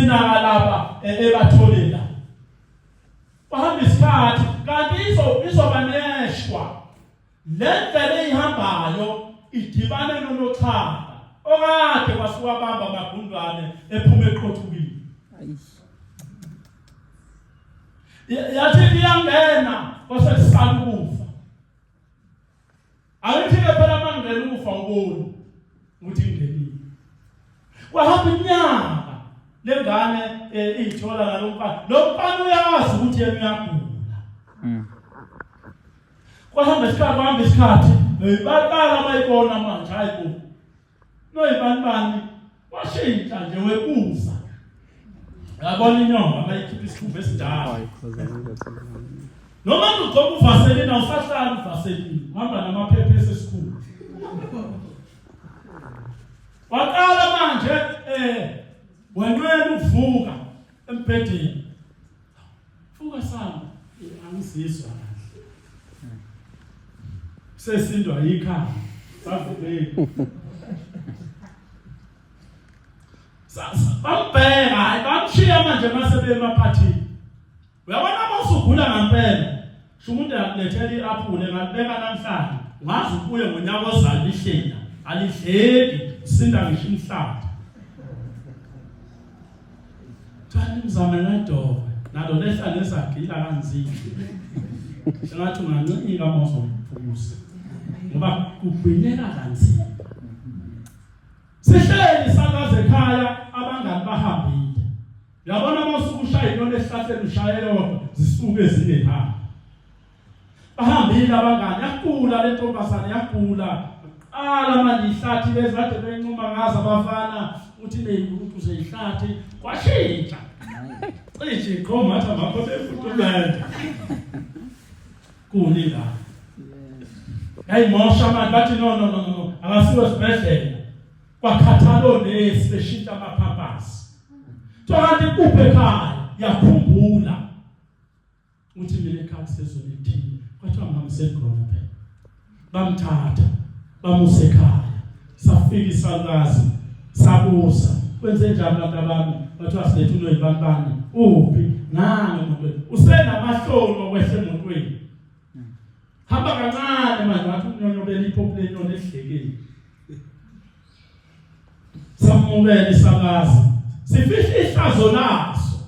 Sinaka lapha ebatholela. Kwahamba isikhathi kanti izoba neshwa. Le ndlela eyihambayo idibane nonoxhaka okade kwasuka bamba amagundwane ephuma eqothukile. Yathi iyangena kwase kusala ukufa. Angithi-ke phela uma ngingena ukufa uboni ukuthi ngingenile. Kwahamba iminyaka le ngane eh, iyithola nalo mfana. Lo mfana uyazi ukuthi yena uyagula. Kwahamba isikhathi, kwahamba isikhathi, eh, baqala bayibona manje hayi bo. Noyibani bani washintsha nje webuza. Yabona inyonga mayikhipha isikhumba esidala. Noma ugcoba uvaselina usahlala uvaselina, uhamba namaphepha esesikhulu. Waqala manje eh wenqena ukuvuka embhedeni. Vuka sami, angizizwa kahle. Sesindwa yikhaya, savukeni. Bambheka, hayi bamshiya manje mase bemaphathini. Uyabona uma usugula ngampela, sho umuntu akulethela i-aphule ngalibeka namhlanje, ungaze ubuye ngonyaka ozayo lihlela, alidleki, usinda ngisho inhlathi. Thani mzame ngedove, nalo lehla nezagila kanzima. Sengathi ungancika uma uzomvusa. Ngoba kugwinyeka kanzima. Sihleli sakaze ekhaya abangani bahambile. Uyabona uma usuke ushaya inyoni esihlahleni ushaye yodwa zisuke ezinye ekhaya. Bahambile abangani yagula le ntombazane yagula. Qala manje ihlathi lezi kade bencuma ngazo abafana uthi neyikuthi useyihlathi kwashintsha. Cishe iqhoma athi amakho befudumele. Kuni la. Yayimosha manje bathi no no no no akasiwe esibhedlela. Kwakhathala onesi beshintsha amaphampasi. Kanti kuphe ekhaya yakhumbula uthi mina ekhaya kusezweni elithile kwathiwa mhambiseni khona phela bamthatha bamusa ekhaya safika isalukazi sabuza kwenze njani bantu abami bathiwa silethe unoyibanibani uphi nange emotweni usenamahloni okwehla emotweni hamba kancane manje wathi unyonyobela iphophu lenyoni esidlekeni samukela isakazi sifihla ihlazo laso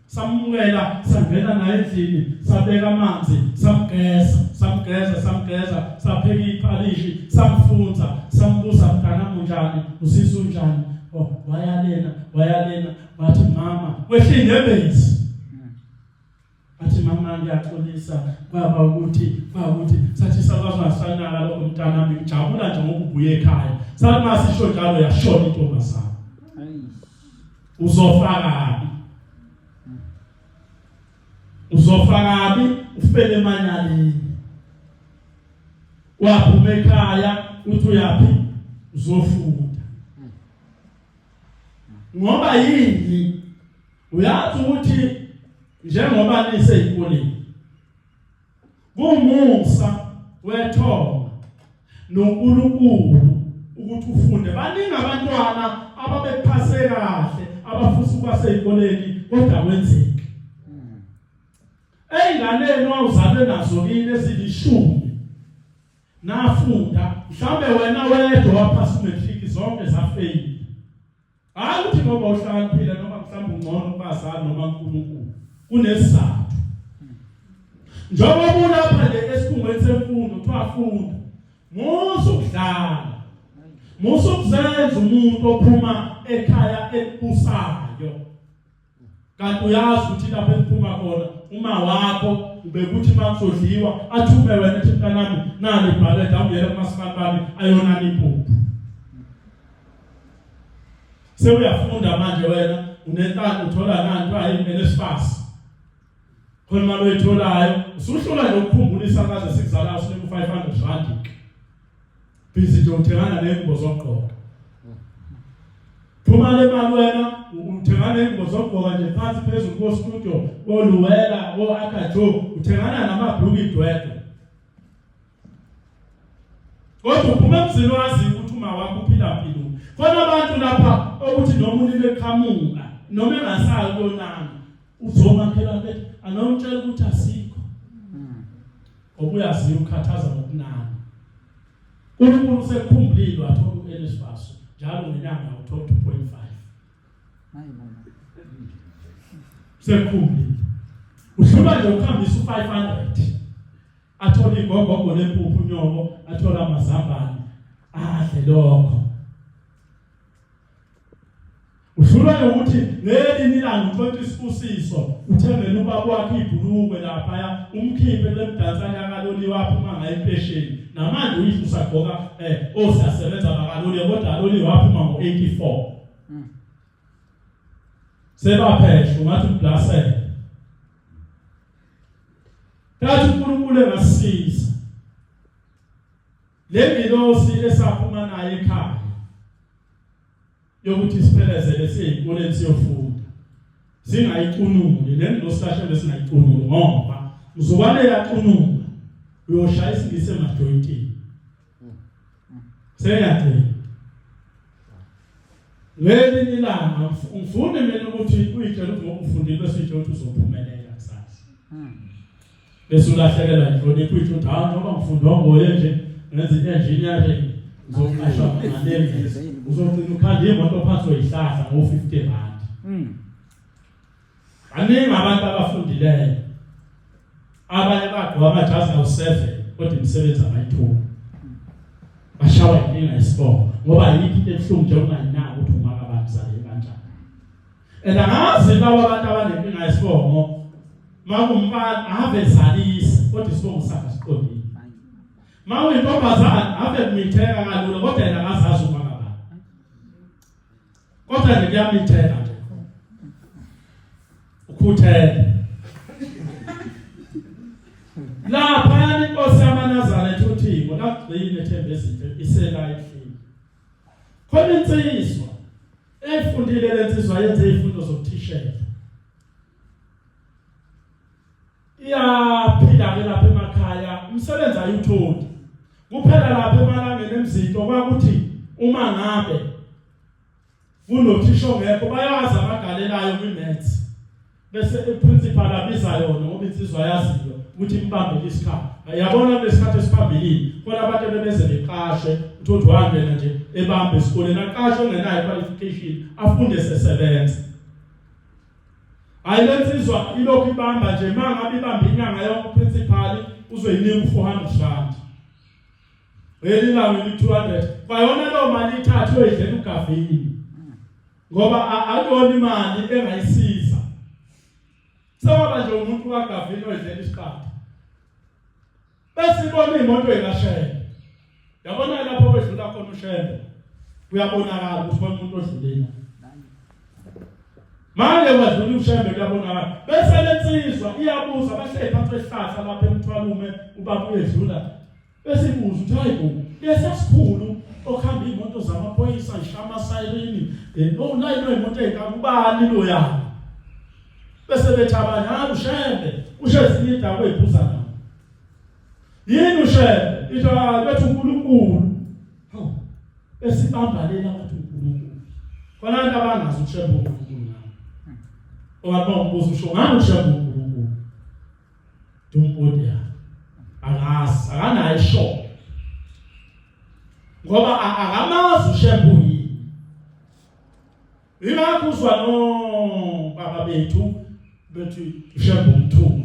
samukela sangena naye endlini sabeka amanzi samgeza samgeza samgeza sapheka iphalishi samfunza sambuza mntana unjani usisi unjani oh wayalena wayalena wathi mama wehla inyembezi Athi mama ngiyaxolisa kwaba ukuthi kwaba ukuthi sathi sakwazi ngasanaka lokho mntanami ngijabula nje ngokubuya ekhaya. Sathi masisho njalo yashona intombazana. Uzofa kabi. Uzofa kabi ufele emanyaleni. Waphuma ekhaya uthi uyaphi uzofunda. Ngoba yini Uyazi ukuthi njengoba niseyikoleni kumusa wethonga noNkulunkulu ukuthi ufunde. Baningi abantwana ababephase kahle abafisa ukuba seyikoleni kodwa kwenzeki. Eyinganeni wawuzalwe nazo kini ezilishumi nafunda, mhlawumbe wena wedwa waphasa umatric zonke zafeyila. Hayi ukuthi ngoba uhlakaniphile noma mhlawumbe ungcono kubazali noma uNkulunkulu. Kunesizathu. Njengoba ulapha nje esikhungweni semfundo kuthiwa funda. Musa ukudlala. Musa ukuzenza umuntu ophuma ekhaya elibusayo. Kanti uyazi ukuthi lapho eliphuma khona uma wakho ubekuthi uma kuzodliwa athume wena ethi mntanami nali ibhakede awungena kumasipalibani ayonani impuphu. Sewuyafunda manje wena unenhlanhla uthola nanto ayi NSFAS. Khona imali oyitholayo usuhlula nje ukukhumbula isakaze sikuzalayo usinika u500 rand. Busy nje uthengana nengubo zokugqoka. Phuma le mali wena uthengana nengubo zokugqoka nje phansi phezulu ko studio ko Luwela ko Akajo uthengana namabhluku idwedwe. Kodwa uphuma emzini wazi ukuthi uma wakho uphila mpilo. Khona abantu lapha okuthi noma ulimi eqhamuka noma engasayi kuyonana uzomakhelwane bethi anomtshela ukuthi asikho ngoba uyaziwa ukhathaza ngokunana uNkulunkulu usekukhumbulile wathola uNSFAS njalo ngenyanga uthola 2.5 Sekukhumbulile uhlulwa nje ukuhambisa u500 athole igogogo lempuphu unyoko athole amazambane adle lokho Uhlulwa ukuthi ngelinye ilanga uthonta isibusiso uthengele ubaba wakhe ibhulukwe laphaya umkhiphe kule mdansane yakaloliwe aphuma ngayo impesheni namanje uyihlo usagqoka osiyasebenza bakaloliwe kodwa aloliwe waphuma ngo-84 sebaphesha ungathi ublasele kathi uNkulunkulu engasiza le ngilosi esaphuma naye ekhaya yokuthi siphelezele siyezikoleni siyofunda singayicunuli le ngilosi kaShembe singayicunuli ngoba mzukwane yacunula uyoshaya isingisi emajoyintini seyagcina ngelinye ilanga ngifune mina ukuthi uyitshele ukuthi ngoba ufundile bese uyitshela ukuthi uzophumelela kusasa bese ulahlekelwa inhlonipho uyitshela ukuthi hawu njengoba ngifundwa ngoye nje ngenza i-engineering ngizoqashwa ngalezi uzogcina ukhanda imoto phansi oyihlahla ngo-50 rand Baningi abantu abafundileyo abanye bagqoka amajazi awu-7 kodwa imisebenzi abayitholi bashawa inkinga yesibongo ngoba yikho into ebuhlungu nje ungayinaki ukuthi umaka abantu zale kanjani and angazi laba abantu abanenkinga yesibongo makumfana ave zalisa kodwa isibongo sakhe asiqondile mawuyintombazane ave kumitheka kalula kodwa yena akazazi umaka bani Kodwa nje kuyamitheka nje. Ukhuthele. Lapha inkosi yamaNazaretha uThixo lakugcina ethemba ezinhle isela endlini. Khona insizwa efundile lensizwa yenze izifundo zokuthishela. Iyaphila ke lapha emakhaya umsebenzi ayutholi. Kuphela lapha emalangeni emzinto kwakuthi uma ngabe kunothisha ongekho bayazi abagalelayo kwi-maths bese iprincipal abiza yona ngoba insizwa yaziyo ukuthi imbambele isikhathi yabona kulesikhathi esiphambilini khona abantu ebebeze beqashwe uthi uthi wangena nje ebambe esikoleni aqashwe engenayo qualification afunde sesebenza hayi lensizwa ilokhu ibamba nje uma ngabe ibamba inyanga yonke uprincipal uzoyinika u-400 rand Leli langa li 200 kwayona leyo mali ithathwe idlela ugavini ngoba akuyona imali engayisiza sewaba nje umuntu kagavini oyidlela isiqatha bese ibona imoto ikashembe yabona lapho kwedlula khona ushembe kuyabonakala ukuthi khona umuntu odlulile manje kwadlula ushembe kuyabonakala bese lensizwa iyabuza bahleli phansi kwesihlahla lapha emthwalume ubaba uyedlula Bese ibuza ukuthi hayi bo, lesa sikhulu okuhamba iy'moto zamaphoyisa zishaya amasayirini olayini wey'moto ey'nkaka ubani loyana bese bethi abanye hayi ushembe usho ezinye iy'daba ey'phuza nawo yini ushembe ithi hayi bethi unkulunkulu hawu besibamba lena bathi unkulunkulu khona abantu abangazi ushembe unkulunkulu ngani owathi bawumbuza usho ngani ushembe unkulunkulu Dumpodia akazi akanayo isho ngoba akamazi uShembe uyini ingakho uzwa no baba bethu bethi uShembe umthuku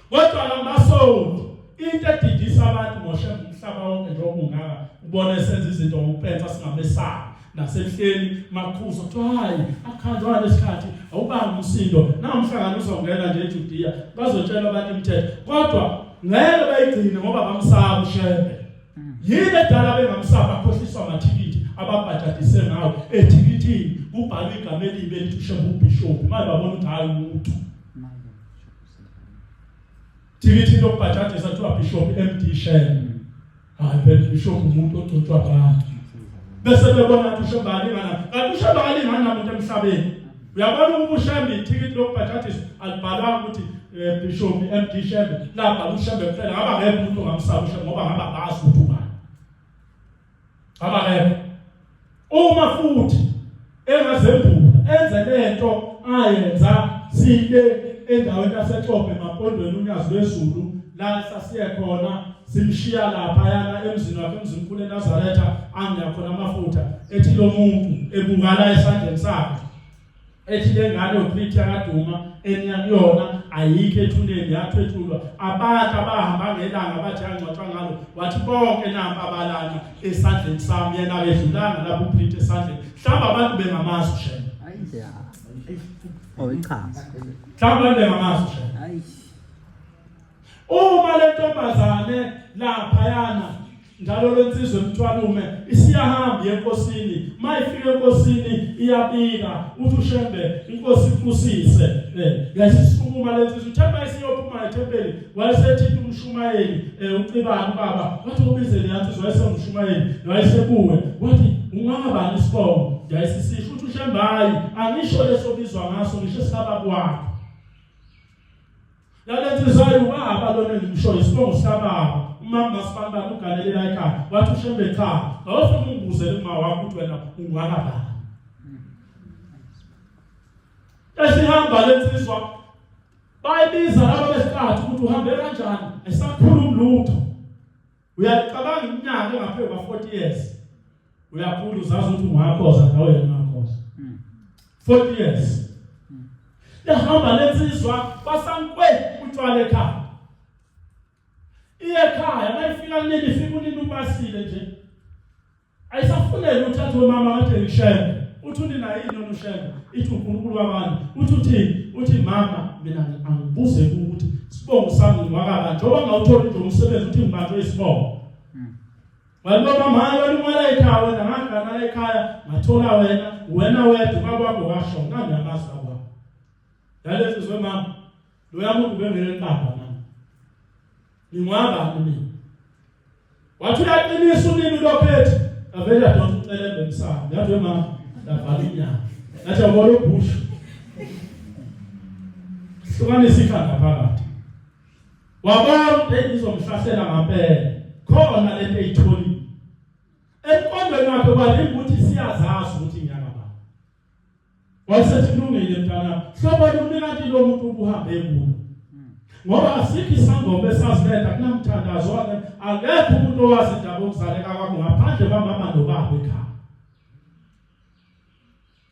kodwa lamasonto into edidisa abantu ngoShembe umhlaba wonke njengoba ungaka ubone esenza izinto ngokupensa singamesabi nasehleli makhuzo kuthiwa hayi akukhanjwa lesikhathi awubanga umsindo namhlangano uzongena nje eJudiya bazotshela abantu imithetho kodwa ngeke bayigcine ngoba bamsaba uShembe yini edala bengamsaba akhohliswa amathikithi ababhajadise ngawo ethikithini kubhalwe igama elibi elithi uShembe ubishop manje babona ukuthi hayi umuntu thikithi lokubhajadisa kuthiwa bishop MD Shembe Hayi phela bishop umuntu ogcotshwa abantu. Bese bebona ukuthi uShembe alingana. Kanti uShembe akalingani namuntu emhlabeni. Uyabona ukuba uShembe ithikithi lokubhajadiswa alibhalwanga ukuthi eh, Bishop MD Shembe labhala uShembe kuphela ngaba ngeke umuntu ongamsaba uShembe ngoba ngaba bazi ukuthi ubani. Ngaba ngeke. Uma futhi engazembula enze ayenza sile endaweni yaseXobhe emampondweni unyazi lwezulu la sasiye khona simshiya lapha yana emzini wakhe emzimkhulu eNazaretha angiya khona amafutha ethi lo muntu ebuka la esandleni sakhe ethi le ngane uPriti yakaduma eniya kuyona ayikho ethuneni yathwetshulwa abantu abahamba ngelanga bathi yangcwatshwa ngalo wathi bonke nampa abalana esandleni sami yena akedlulanga lapho uPriti esandleni mhlawumbe abantu bengamazi ushembe Oh ichaza. Mhlawumbe abantu bengamazi ushembe. Hayi. Uma le ntombazane laphayana njalo lensizwa emthwalume isiyahamba enkosini mayifika enkosini iyabika uthi ushembe inkosi ikusise eh yasisukuma lensizwa uthe mayisiyophuma ethempeli wayesethinta umshumayeli eh ucibani ubaba wathi ubize le yansizwa wayesengumshumayeli wayesebuwe wathi ungabani isibongo yayisisisho uthi ushembe hayi angisho leso bizwa ngaso ngisho esikababa wakho Lalensizwayo ubaba lona engimshoyo isibongo sikababa umama masibanibani uganelela ekhaya wathi ushembe cha awufuna ungibuzele uma wakho ukuthi wena ungwakabani esihamba lensizwa bayibiza laba besithathu ukuthi uhambe kanjani esakhuluma lutho Uyacabanga iminyaka engaphezu kwa-40 years uyakhula uzazi ukuthi ungakhoza nawe yena ungakhoza. 40 years. Yahamba lensizwa basankwe utshwala ekhaya. Iye ekhaya mayifika kunini ifika unini ubasile nje. Ayisafuneki uthathe umama kade ngishembe. Uthi unina yini lona ushembe? Ithi uNkulunkulu wabantu. Uthi uthini? Uthi mama mina angibuze ukuthi isibongo sami ngwakaba njengoba ngawutholi nje umsebenzi uthi ngibanjwe isibongo. Wena mama hayi wena umala ekhaya wena ngangana ekhaya ngathola wena wena wedwa ubaba wakho washo ngani yamazi baba. Yalezi zwe mama loya muntu ubengeke eqamba mama. Ngingwabani mina? Wathi uyaqinisa unini lokho ethi avele adonsa ucelembe emsamo. Yathi wemama lavala inyanga. Ngathi awubona ubhushu. Hlukanisa ikhanda phakathi. Wabona ukuthi izomhlasela ngampela. Khona lento eyitholile. Emqondweni wakhe kwalinga ukuthi siyazazi ukuthi inyanga bani. Wayesethi kulungile mntana, hlobo luni kanti lo muntu ubuhambe kulo. Ngoba asikho isangoma esaziletha kunamthandazo wakhe, akekho umuntu owazi indaba yokuzaleka kwakho ngaphandle kwamama nobaba ekhaya.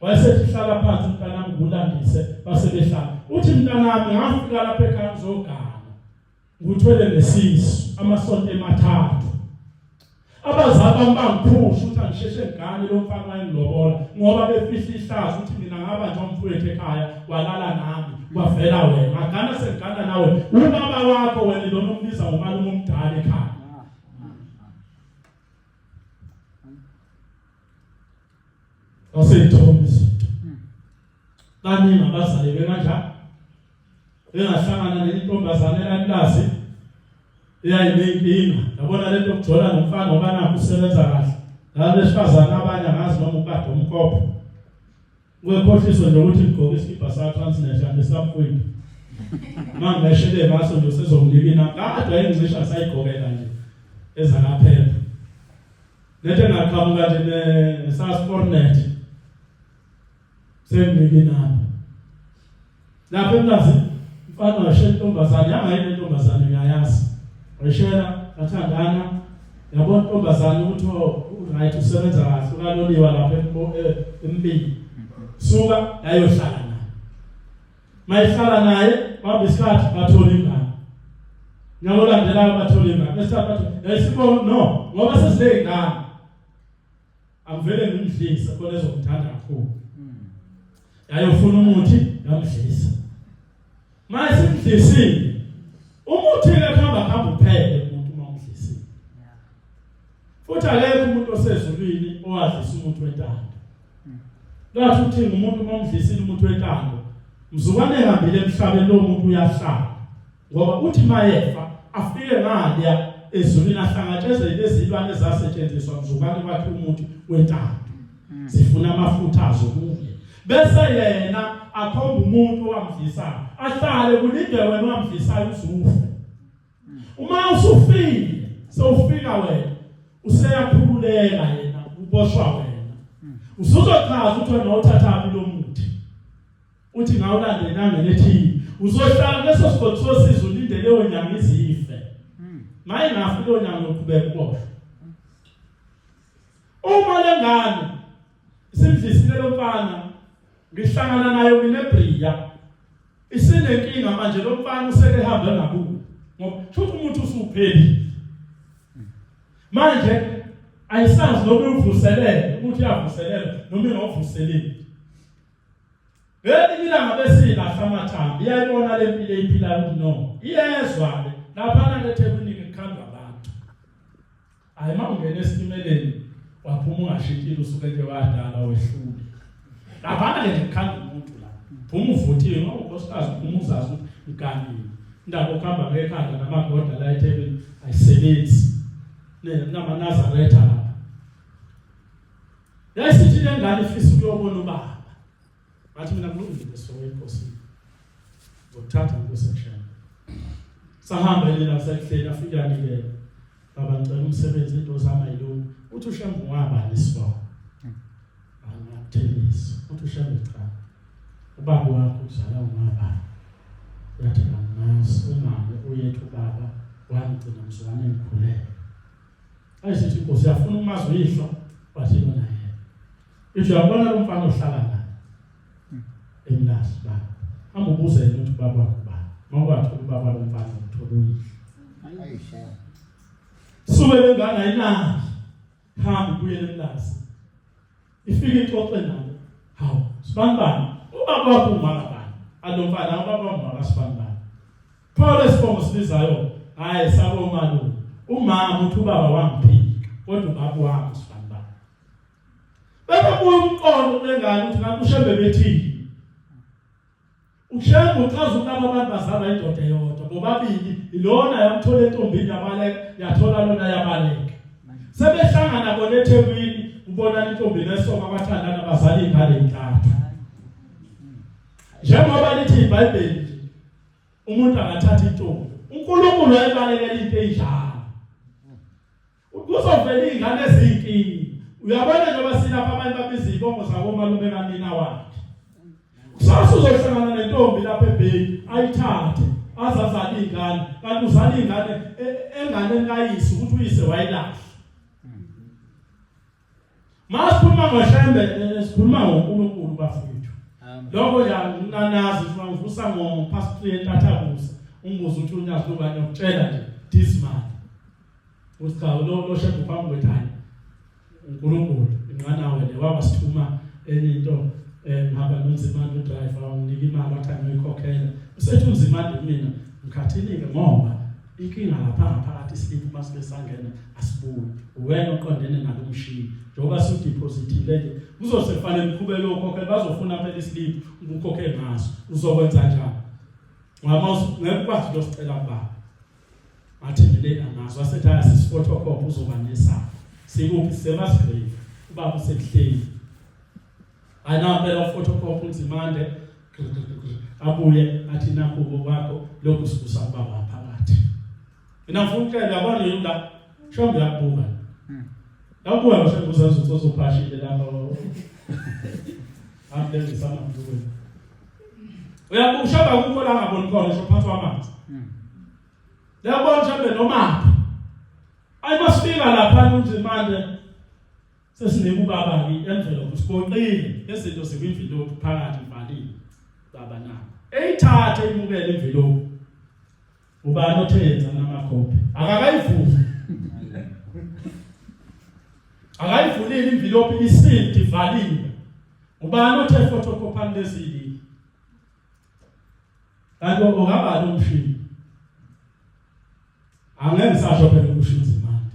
Wayesethi hlala phansi mntanami ngulandise base behlala. Uthi mntanami ngafika lapha ekhaya ngizogana. Nguthwele nesisu amasonto emathathu. Abazali bami bangiphusha ukuthi angisheshe ngigane lo mfana wayengilobola ngoba befihla ihlazo ukuthi mina ngaba nje umfowethu ekhaya walala nami kwavela wena ngagana sengigana nawe ubaba wakho wena lona umbiza ngomalume omdala ekhaya. Waseyithomba izinto. Baningi abazali bekanjani engahlangana nentombazane elalikazi eyayinenkinga yabona lento yokujola nomfana ngoba nakho usebenza kahle laba besifazane abanye angazi noma ukade umkopho kwekhohliso nje ukuthi ngigqoke isikibha sa-transnet hambe samfowethu uma ngimeshele ngaso nje usezonginika inamba kade wayengicisha ngisayigqokela nje ezakaphepha lento engaqhamuka nje ne-saspornet Senginike inamba. Lapha emlazi mfana washela intombazane yangayini intombazane ngiyayazi. Washela bathandana yabona intombazane ukuthi oh, right usebenza kahle ukaloliwa lapha e, empini. Suka yayohlala naye. Mayihlala naye bamba isikhathi bathola ingane. Nyaka olandelayo bathola ingane. Esithathu bathola yayisibona no ngoba sesineyingane. Angivele ngimdlise khona ezomthanda kakhulu. Yayofuna umuthi yamdlisa. Manje simdlisile. Umuthi ke kuhamba kuhamba uphele umuntu uma umdlisile. Futhi akekho umuntu osezulwini owadlisa umuntu wentando. Lathi uthi umuntu uma umdlisile umuntu wentando, mzukwane ehambile emhlabeni lo muntu uyahlala. Ngoba uthi mayefa afike ngaliya ezulwini ahlangatshezwe lezilwane ezasetshenziswa mzukwane kwakhe umuntu wentando. Zifuna amafutha azo kuye. Bese yena akhomba umuntu owamdlisayo. Ahlale kulinde wena owamdlisayo uzufe. Uma usufile sewufika wena useyakhululeka yena uboshwa wena. Usuzochaza ukuthi wena uthathaphi lo muthi. Uthi ngawulanda enyangeni ethile. Uzohlala kuleso sigodi sosizo ulinde leyo nyanga izife. Maye ngafi leyo nyanga uqhubeka uboshwe. Uma lengane simdlisile lo mfana ngihlangana nayo mina eBria isinenkinga manje lo mfana useke hambe ngakubo ngoba shuthi umuntu usuphelile manje ayisazi noma uvuselele ukuthi uyavuselela noma ingavuseleli Ngelinye ilanga besilahla amathambo iyayibona le mpilo eyiphilayo ukuthi no iyezwa le laphana ke eThekwini kukhandwa abantu hayi uma ungena esitimeleni waphuma ungashintshile usuke nje wadala wehlule laphana ke nje kukhanda umuntu la phuma uvuthiwe ngoba unkosikazi uphuma uzazi ukuthi ngiganile indaba okuhamba ngekhanda namagoda la eThekwini ayisebenzi namaNazaretha lapha Yayisithi le ngane ifisa ukuyobona ubaba. Ngathi mina kulungile soke enkosini. Ngokuthatha inkosi ekushaya. Sahamba yena sekuhleli afika anikele. Baba ngicela umsebenzi into zami ayilungi. Uthi uShembe ungabani isibongo. Angakuthelisi. Uthi uShembe cha. Ubaba wakho uzala ungabani. Yathi angimazi umama uyethu ubaba wangigcina mzukwane ngikhulele. Ayisithi inkosi yafuna ukumazi uyihlo wathi yona yena. Ithi uyabona lo mfana ohlala naye. Emlazi baba. Hamba ubuze yena ukuthi ubaba wakho ubani. Mawukwathola ubaba lo mfana uthola uyihlo. Suke lengane ayinazi. Hamba ubuyele emlazi. Ifike ixoxe nabo. Hawu, sibanibani? Ubaba wakho ungaka bani? Alo mfana ubaba wami ungaka sibanibani? Pho lesibongo sibizayo, hayi sabo malume. Umama uthi ubaba wangiphika, kodwa ubaba wami sibanibani? Bekabuya umqondo kule ngane ukuthi ngabe uShembe bethini. UShembe uchaza ukuthi laba bantu bazalwa indoda eyodwa bobabili ilona yamthola entombini yabaleka yathola lona yabaleka sebehlangana bona eThekwini ubona intombi nesoka bathandana bazala ingane intathu njengoba lithi iBhayibheli nje umuntu angathatha intombi uNkulunkulu wayebalekela into enjalo Kuzovela izingane eziyinkinga. Uyabona njengoba silapha abanye babiza izibongo zakomalume kanina wakhe. Kusasa uzohlangana nentombi lapha ebheki ayithathe azazale ingane kanti uzala ingane e, enganeni kayise ukuthi uyise wayilahla. Masikhuluma ngoShembe eh, sikhuluma ngoNkulunkulu bafowethu. Lokho nje anginanazi ukuthi mangivusa ngo past 3 entathakusa ungibuza ukuthi unyazi lobani ngiyokutshela nje dismal. Uthi cha lo lo Shembe phambi kwethu hayi uNkulunkulu inqanawe le wabasithuma enye into eh ngihamba noNzimande udriver wanginika imali wathi angiyoyikhokhela usethi uNzimande kumina ngikhathini-ke ngoba inkinga lapha ngaphakathi islip uma sibe sangena asibuyi uwena oqondene nalo mshini njengoba siwudiphozithile nje kuzose kufanele uqhubeke ukhokhele bazofuna phela islip ukukhokhe ngaso uzokwenza njani ngoba ngeke ukwazi ukuyosicela kubaba Ngathi mina angazi wasethi haya sisiphotocopy uzoba nesakho. Sikuphi sisemagrave ubaba usekuhleli. Hayi nampela uphotocopy uNzimande abuye athi nakho kwakho lokhu sikusa ubaba phakathi. Mina ngifuna ukutshela yabona yini la shombe yakubuka. Yakubuka ngisho uzenza ukuthi uzophashile lapha. Hambe ngisamamdukweni. Uyabuka shamba kukho la ngaboni khona ngisho phansi kwamanzi. Liyabona mhlawumbe nomaphi. Ayi masifika lapha uNzimande sesinika ubaba ke envelope sigoqile lezinto zikwimvilophu phakathi ivaliwe. Baba na. Eyithathe imukele imvilophu. Ubani othe yenza namakhophi? Akakayivuli. Akayivulile imvilophi isealed ivaliwe. Ubani othe photocopy lezi Kanti ungabani umshini? Angeke ngisasho phela ukusho izimali.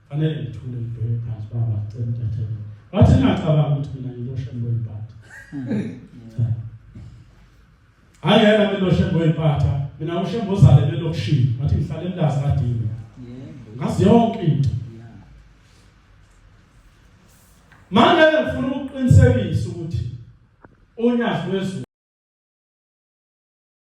Fanele ngithule ngibheke phansi baba cela uthathele. Wathi ngacabanga ukuthi mina ngiloshe ngoyiphatha. Hayi yena ngiloshe ngoyiphatha. Mina ushembe ozale belokishini. Wathi ngihlale emlazi kadini. Ngazi yonke into. Manje ngifuna ukuqinisekisa ukuthi unyazi lwezulu